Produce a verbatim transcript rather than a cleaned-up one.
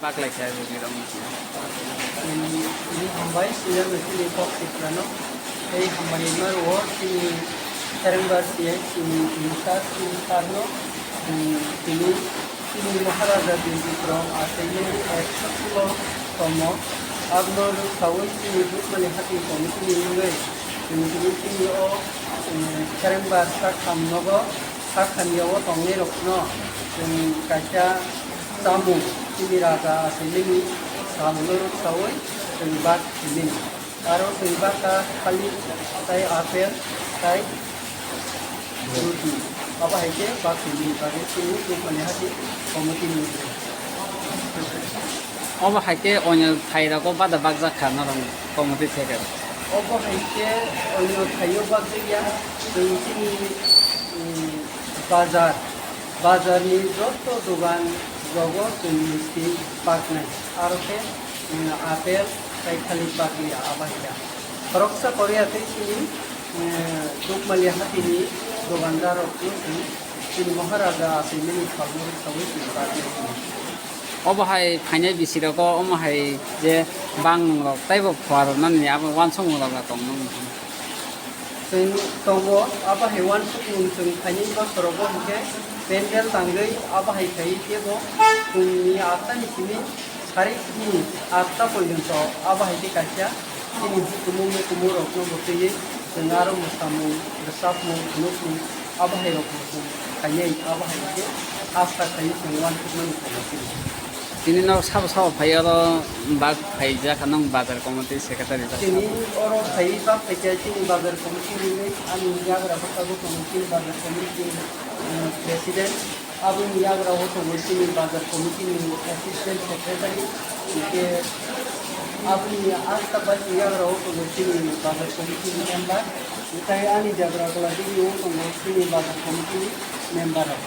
Baklai khe rwgwi rok. Tini hambai senior nokni kok siprano. Tei hambai ma rwo chini Serengbar C I chini Minister chini Sarno, tini chini Maharaja Birbikrong achaimani ekso kulo tomo. Abno rwksaui chini Dukmali Hati Committee ni wngwi tini tini o Serengbar saktham nogo. Sakhamya o tongnairokno chwng kaisa chamung, chini raja achaimani sabuno rwksaui chwng bak simini. Aro chwng bak kha thalik, tai apple, tai ruti. Abo hai khe bak simini bagwi chini Dukmali Hati Committee ni. Obo hai khe onyo thai rogo bada bakjak kha norok committee theke. Obo hai khe onyo thaio bakjakya, chwng chini, mm, bazar, bazar ni joto dogan rogo chwng misti baknai. Aro khe, mm, apple tei thalik bakliya abo hai khe. Khoroksa Korea tei chini, mm, Dukmali Hati ni dogandar rok no chwng chini Maharaja achaimani salmani sawi chwng baknai. Obo hai phainai bisirogo omo hai je bangmungrok teibo phuarwnani abo uansukmungrok tongno muchung. Chwng tongo, abo hai uansukmung chwng phainai bosorogo hinkhe pendel tangwi abo hai khaiwi teibo chwngni attani simi sarikni atta porjonto abo hai khe kaisa chini hukumu mukumurokno bo twiwi chwng aro mwsamung, rwchapmung, phunukmung abo hai rokbo chwng khainai, abo hai khe asta khaiwi chwng uansukmani khainai chini. Tini nok sabo sabo phai oro bak phai jak nong bazar committee secretary jak. Tini oro phai bak phai khe chini bazar committee ni ani yagra bwskango tongo chini bazar committee ni, eh, president. Aboni yagra o tongo chini bazar committee ni assistant secretary. Hinkhe aboni asta bai yagra o tongo chini bazar committee ni member. Hinkhe ani yagra o tongo chini bazar committee ni member rok.